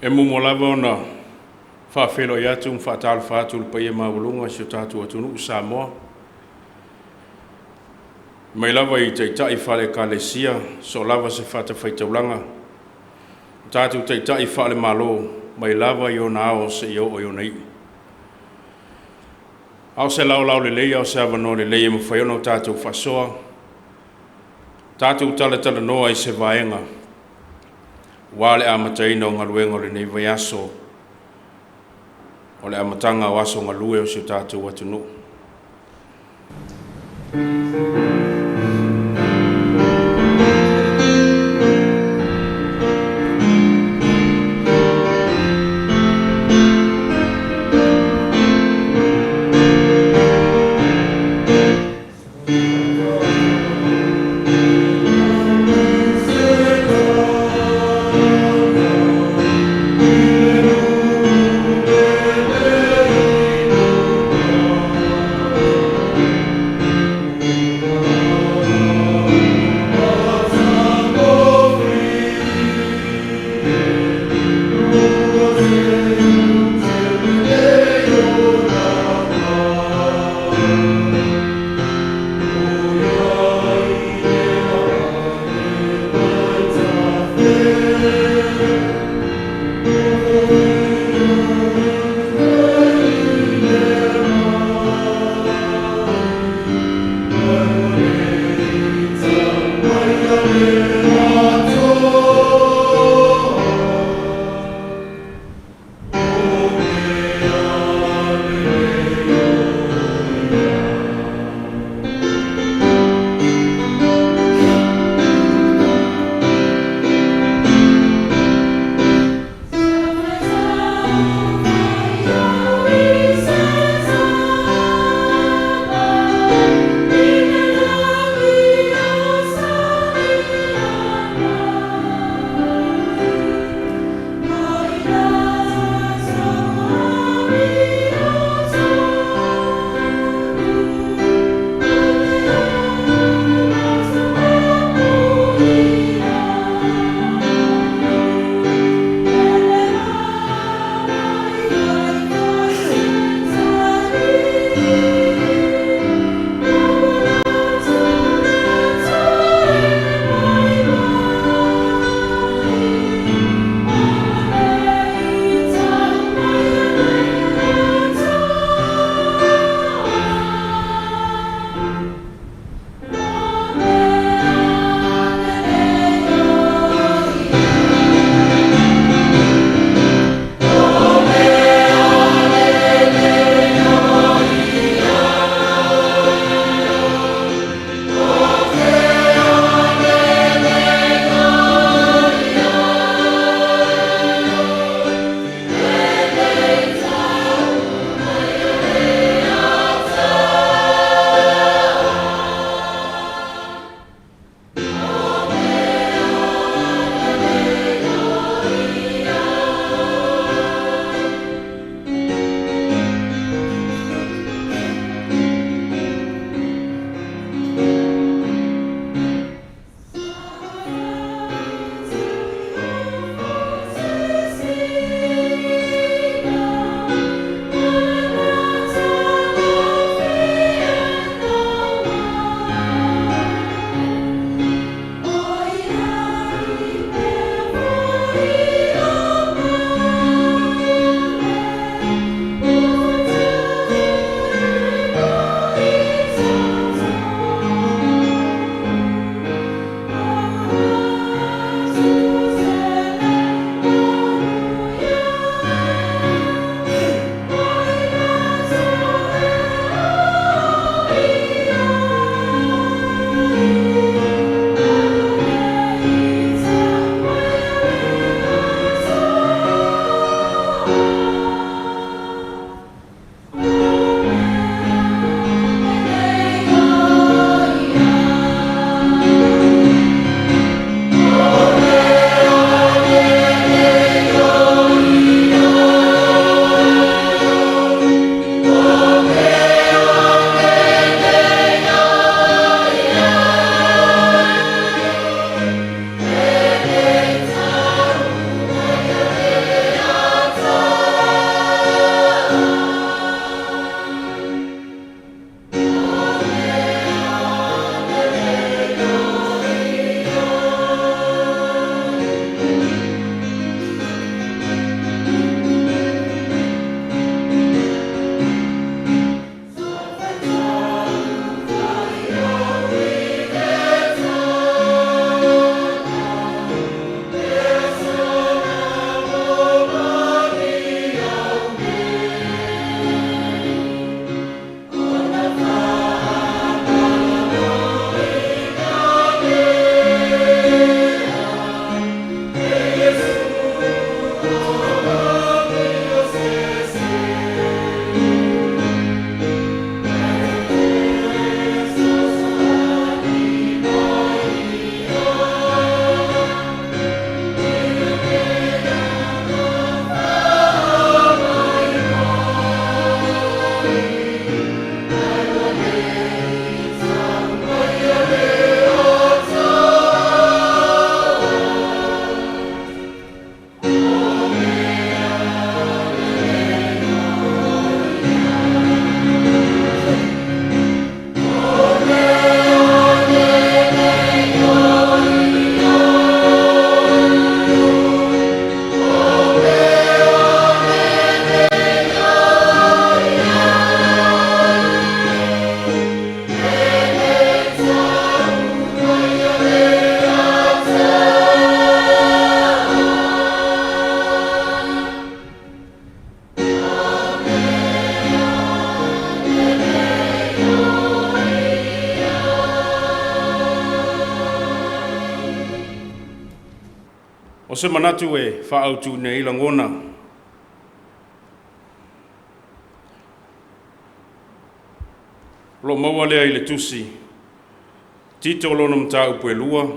E muamua lava ona faafeiloai atu ma faatalofa atu i le paia maualuga o si o tatou atunuu Samoa, mai lava i taitai faale-Ekalesia, so o lava se fatafaitaulaga, o tatou taitai faale-Malo, mai lava i ona ao seia oo i ona iu. A o se laolao lelei a o se avanoa lelei e mafai ona tatou faasoa, tatou talatalanoa i se vaega aua le amataina o galuega o lenei vaiaso, o le amataga o aso galue o si o tatou atunuu. O se manatu e faaautuina ai lagona, o lo o maua lea i le tusi Tito lona mataupu e 2,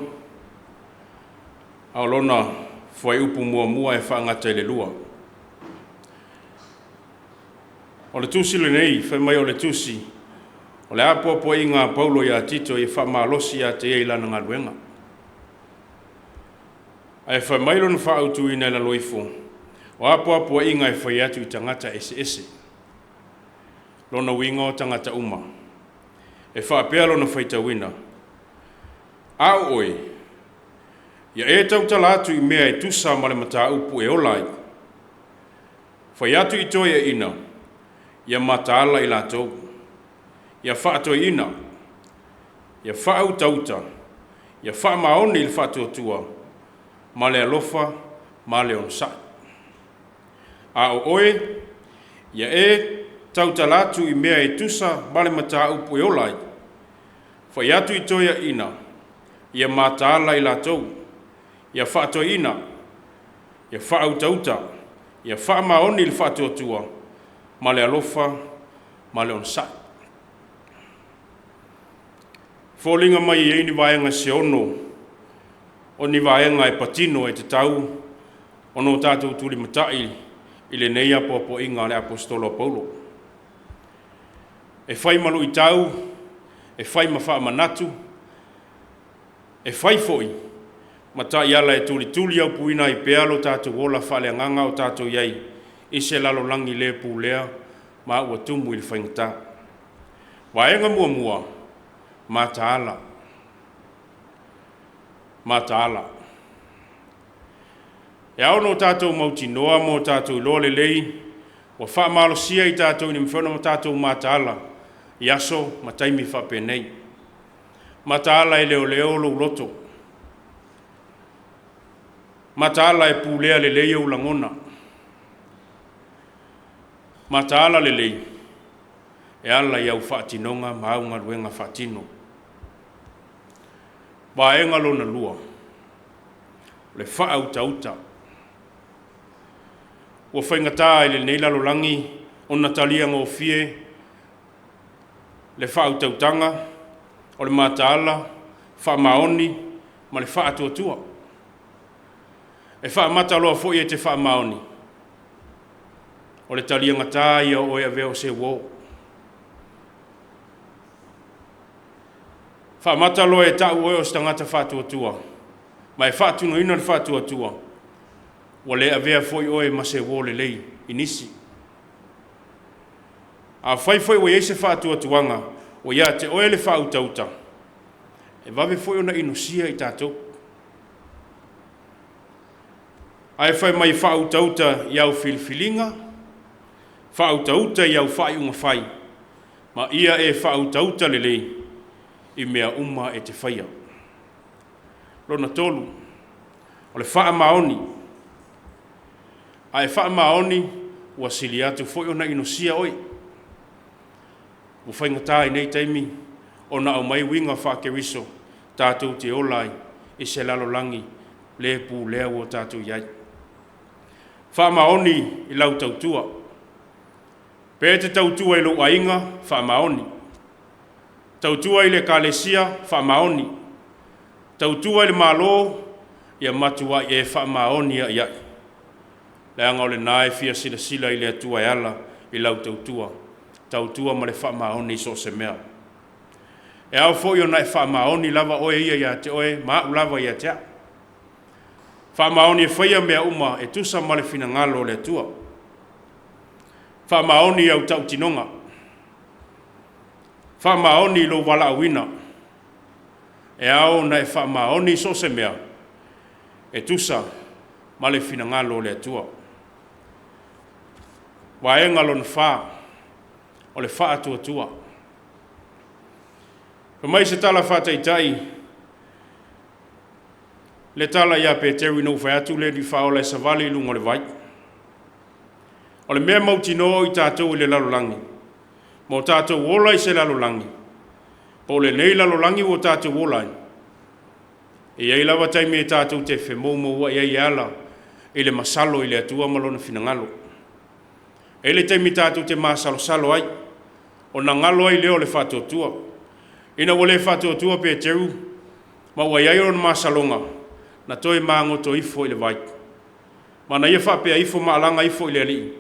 a o lona fuaiupu 1 e faagata i le 2. O le tusi lenei, fai mai o le tusi, o le apoapoaiga a Paulo ia Tito ia faamalosi ia te ia i lana galuega. Ae fai mai lona faaautuina i lalo ifo, o apoapoaiga e fai atu i tagata eseese. Lona uiga o tagata uma. E faapea lona faitauina, a o oe, ia e tautala atu i mea e tusa ma le mataupu e ola ai. Fai atu i toeaiina, ia mataala i latou, ia faatoeaina, ia faautauta, ia faamaoni i le faatuatua, ma le alofa ma le onosai. A o oe, ia e tautala atu i mea e tusa ma le mataupu e ola ai. Fai atu i toeaiina, ia mataala i latou, ia faatoeaina, ia faautauta, ia faamaoni i le faatuatua, ma le alofa ma le onosai. Foliga mai e i ai ni vaega se 6 o ni vaega e patino e tatau ona o tatou tulimatai i lenei apoapoaiga a le Aposetolo a Paulo. E fai ma luitau, e fai ma faamanatu, e fai foi ma taiala e tulituli aupuina ai pea lo tatou ola faaleagaga o tatou i ai i se lalolagi le pulea ma ua tumu i le faigata. Vaega muamua, mataala. Mataala. E ao ona tatou mautinoa ma o tatou iloa lelei, ua faamalosia i tatou ina mafai ona tatou mataala i aso ma taimi faapenei. Mataala e leoleo lou loto. Mataala e pulea lelei ou lagona. Mataala lelei e ala i au faatinoga ma au galuega faatino. Vaega lona 2, o le faautauta. Ua faigata i lenei lalolagi ona talia gofie le faautautaga o le mataala, faamaoni ma le faatuatua. E faamata loa foi e te faamaoni, o le taliagata ia o oe avea o se uo. Faamata loa e tau oe o se tagata faatuatua, ma e faatinoina le faatuatua, ua le avea foi oe ma se uo lelei i nisi. A fai foi ua i ai se faatuatuaga, ua ia te oe le faautauta, e vave foi ona inosia i tatou. Ae fai mai faautauta i au filifiliga, faautauta i au faaiuga fai, ma ia e faautauta lelei i mea uma e te faia. Lona 3, o le faamaoni. A e faamaoni, ua sili atu foi ona inosia oe. Ua faigata i nei taimi ona aumai uiga faa-Keriso tatou te ola ai i se lalolagi le pulea ua tatou i ai. Faamaoni i lau tautua. Pe te tautua i lou aiga, faamaoni. Tautua i le ekalesia, faamaoni. Tautua i le Malo, ia matuai e faamaoni ai ai. Leaga o lena e fia silasila i le Atua e ala i lau tautua. Tautua ma le faamaoni i so o se mea. E ao foi ona e faamaoni lava oe ia ia te oe, ma au lava ia te au. Faamaoni e faia mea uma e tusa ma le finagalo o le Atua. Faamaoni au tautinoga. Faamaoni lou valaauina. E ao ona e faamaoni so o se mea e tusa ma le finagalo o le Atua. Vaega lona 4, o le faatuatua. Fai mai se tala faataitai, le tala ia Peteru ina ua fai atu le Alii Faaola e savali i luga o le vai. O le mea mautinoa o i tatou i le lalolagi, ma o tatou ola i se lalolagi, po o lenei lalolagi ua tatou ola ai, E i ai lava taimi e tatou te femoumouai ai e ala i le masalo i le Atua ma Lona finagalo. E i ai le taimi tatou te masalosalo ai, ona galo ai lea o le faatuatua. Ina ua le faatuatua Peteru ma ua i ai lona masaloga, na toe magoto ifo i le vai. Ma na ia faapea ifo ma alaga ifo i le Alii,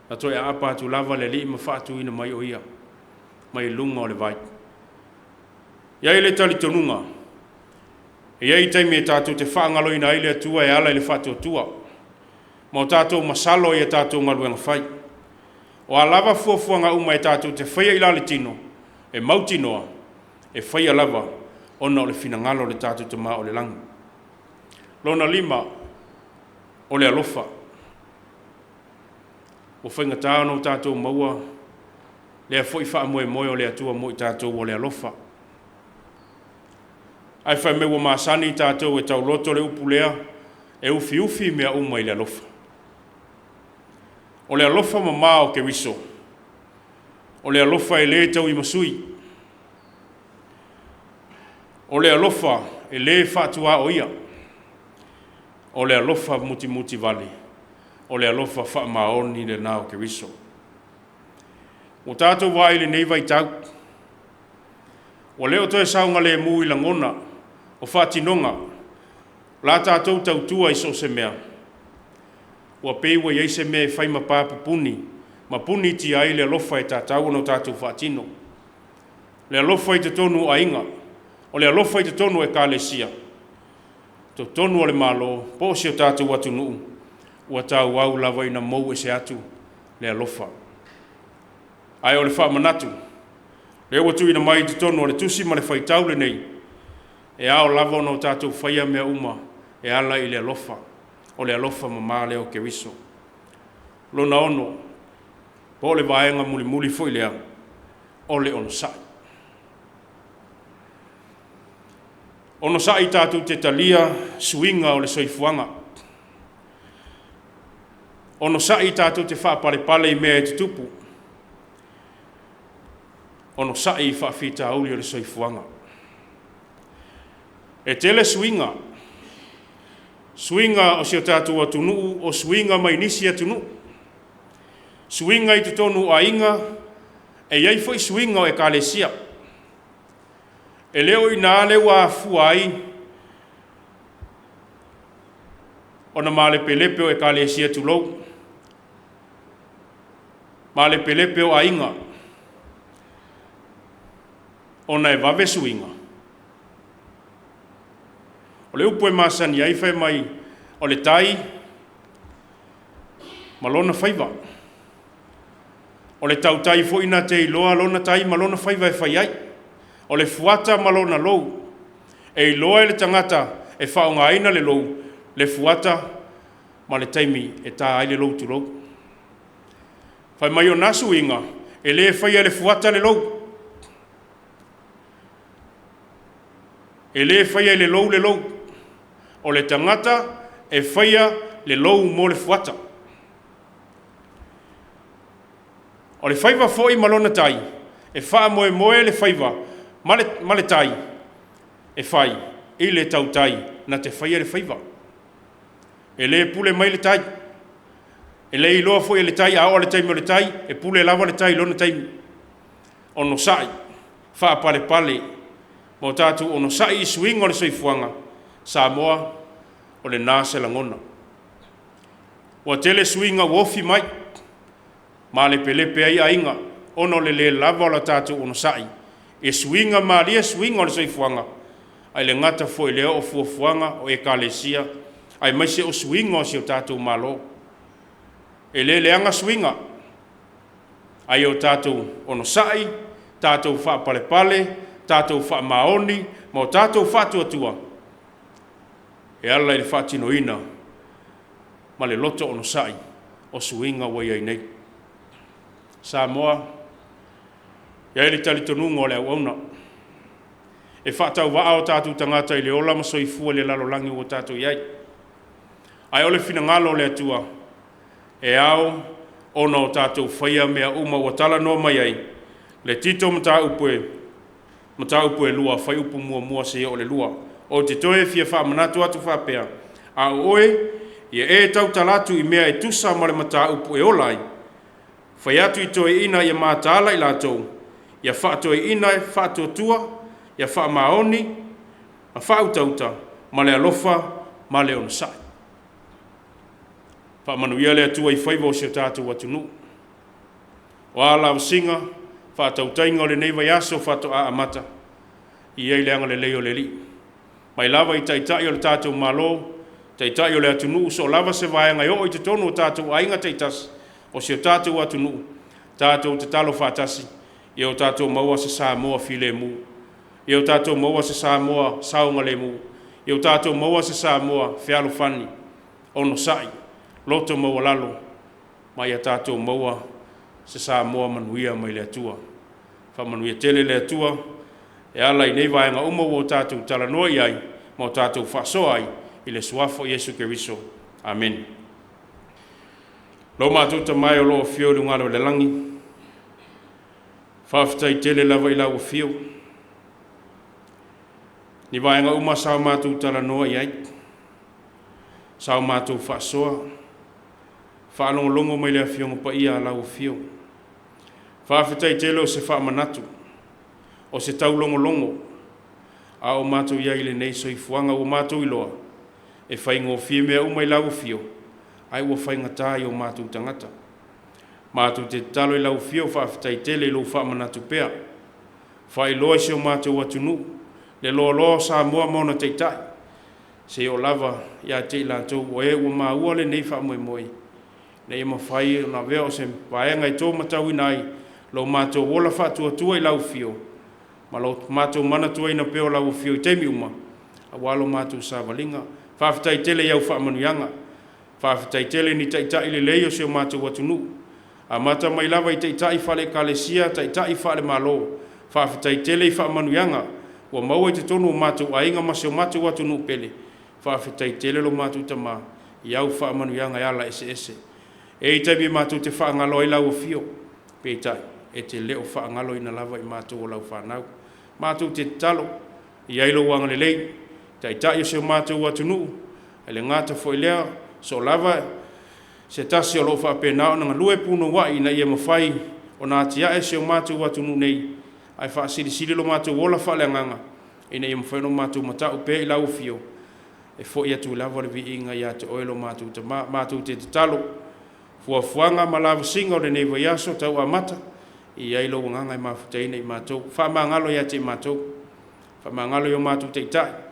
na toe aapa atu lava le Alii ma faatuina mai o ia mai luga o le vai. E i ai le talitonuga, e i ai taimi e tatou te faagaloina ai le Atua e ala i le faatuatua, ma o tatou masalo i a tatou galuega fai. O a lava fuafuaga uma e tatou te faia i la le tino, e mautinoa, e faia lava ona o le finagalo o le tatou Tama o le lagi. Lona lima, o le alofa. Ua faigata ona o tatou maua lea foi faamoemoe o le Atua mo i tatou o le alofa. Ae fai mai ua masani i tatou e tauloto le upu lea, e ufiufi mea uma i le alofa. O le alofa mamā o Keriso, o le alofa e lē tauimasui, o le alofa e lē faatuaoia, o le alofa mutimutivale, o le alofa faamaoni lena o Keriso. Ua tatou vaai i lenei vaitau, ua le o toe saogalemu i lagona o faatinoga la tatou tautua i so o se mea, ua pei ua i ai se mea e fai ma pa pupuni ma punitia ai le alofa e tatau ona o tatou faatino. Le alofa i totonu o aiga, o le alofa i totonu o ekalesia, totonu o le Malo po o si o tatou atunuu, ua tauau lava ina mou ese atu le alofa. Ae o le faamanatu, lea ua tuuina mai i totonu o le tusi ma le faitau lenei, e ao lava ona o tatou faia mea uma e ala i le alofa, o le alofa mamā lea o Keriso. Lona ono, po o le vaega mulimuli foi lea, o le onosai. Onosai tatou te talia suiga o le soifuaga. Onosai tatou te faapalepale i mea e tutupu. Onosai i faafitauli o le soifuaga. E tele suiga, suiga o si o tatou atunuu, o suiga mai nisi atunuu, suiga i totonu o aiga, e i ai foi suiga o ekalesia. E le o i ina lea ua afua ai ona malepelepe o ekalesia tulou, malepelepe o aiga, ona e vave suiga. O le upu e masani ai fai mai, o le tai ma lona faiva. O le tautai foi na te iloa lona tai ma lona faiva e fai ai. O le fuata ma lona lou. E iloa e le tagata e faaaogaina le lou, le fuata ma le taimi e ta ai le lou tulou. Fai mai o na suiga, e le faia e le fuata le lou. E le faia e le lou le lou. O le tagata e faia le lou mo le fuata. O le faiva foi ma lona tai, e faamoemoe le faiva ma le tai e fai i le tautai na te faia le faiva. E le pule mai le tai. E le iloa foi e le tai a oo le taimi o le tai, e pule lava le tai i lona taimi. Onosai, faapalepale, ma o tatou onosai i suiga o le soifuaga, Samoa, o lena se lagona. Ua tele suiga ua ofi mai, malepelepe ai aiga, ona o le lē lava o le tatou onosai e suiga malie suiga o le soifuaga, ae le gata foi i lea o fuafuaga o ekalesia, aemaise o suiga o si o tatou Malo. E le leaga suiga, ae o tatou onosai, tatou faapalepale, tatou faamaoni, ma o tatou faatuatua, e ala i le faatinoina ma le loto onosai o suiga ua i ai nei. Samoa, e i ai le talitonuga o le auauna, e faatauvaa o tatou tagata i le ola ma soifua i le lalolagi ua tatou i ai. Ae o le finagalo o le Atua, e ao ona o tatou faia mea uma ua talanoa mai ai, le Tito mataupu e lua, fuaiupu 1 seia oo i le 2. Ou te toe fia faamanatu atu faapea, a o oe, ia e tautala atu i mea e tusa ma le mataupu e ola ai, fai atu i toeaiina ia mataala i latou, ia faatoeaina, faatuatua, ia faamaoni, ma faautauta ma le alofa ma le onosai. Faamanuia le Atua i faiva o si o tatou atunuu. O a lavasiga, faatautaiga o lenei vaiaso faatoa amata, i ai le agalelei o le Alii. Mai lava i taitai o le tatou Malo, taitai o le atunuu, so o lava se vaega e oo i totonu o tatou aiga taitasi, o si o tatou atunuu, tatou tatalo faatasi, ia o tatou maua se Samoa filemu, ia o tatou maua se Samoa saogalemu, ia o tatou maua se Samoa fealofani, onosai, loto maualalo, ma ia tatou maua se Samoa manuia mai le Atua. Faamanuia tele le Atua e ala i nei vaega uma ua o tatou talanoa i ai ma o tatou faasoa ai i le suafa o Iesu Keriso. Amene. Lo matou Tama e o lo o afio i luga o le lagi, faafetai tele lava i lau afio. Ni vaega uma sa o matou talanoa i ai, sa o matou faasoa, faalogologo mai le Afioga Paia a lau afio. Faafetai tele o se faamanatu, o se taulogologo, a o matou i ai i lenei soifuaga ua matou iloa, e faigofie mea uma i lau afio, ae ua faigata i o matou tagata. Matou te tatalo i lau afio, faafetai tele i lou faamanatu pea, faailoa i si o matou atunuu, le loaloa o Samoa ma ona taitai, seia oo lava ia te i latou o e ua maua lenei faamoemoe, ina ia mafai ona avea o se vaega e to matauina ai lo matou ola faatuatua i lau afio, ma lo matou manatuaina pea o lau afio i taimi uma, aua lo matou savaliga. Faafetai tele i au faamanuiaga, faafetai tele i ni taitai lelei o si o matou atunuu, amata mai lava i taitai faale-Ekalesia, taitai faale-Malo, faafetai tele i faamanuiaga ua maua i totonu o matou aiga ma si o matou atunuu pele, faafetai tele lo matou Tama i au faamanuiaga e ala eseese. E i ai taimi matou te faagalo ai lau afio, peitai, e te le o faagaloina lava i matou o lau fanau. Matou te tatalo, i ai lou agalelei, taitai o si o matou atunuu, e le gata foi i lea, so o lava se tasi o lo o faapena ona galue punouai ina ia mafai ona atiae si o matou atunuu nei, ae faasilisili lo matou ola faaleagaga ina ia mafai ona matou matau pea i lau afio, e foi atu lava le viiga ia te Oe lo matou Tama. Matou te tatalo, fuafuaga ma lavasiga o lenei vaiaso tau amata, e i ai lou agaga e mafutaina i matou, faamagalo ia te i matou, faamagalo i o matou taitai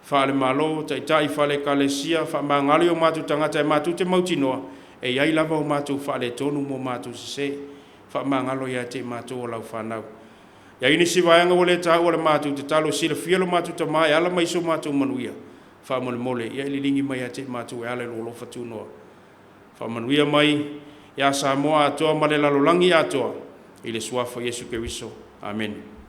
faale-Malo, taitai faale-Ekalesia, faamagalo i o matou tagata e matou te mautinoa e i ai lava o matou faaletonu ma o matou sese, faamagalo ia te i matou o lau fanau. E i ai nisi vaega ua le taua i le matou tatalo, e silafia lo matou Tama e ala mai so matou manuia, faamolemole ia e liligi mai ia te i matou e ala i lou alofa tunoa. Faamanuia mai ia Samoa atoa ma le lalolagi atoa i le suafa o Iesu Keriso. Amene.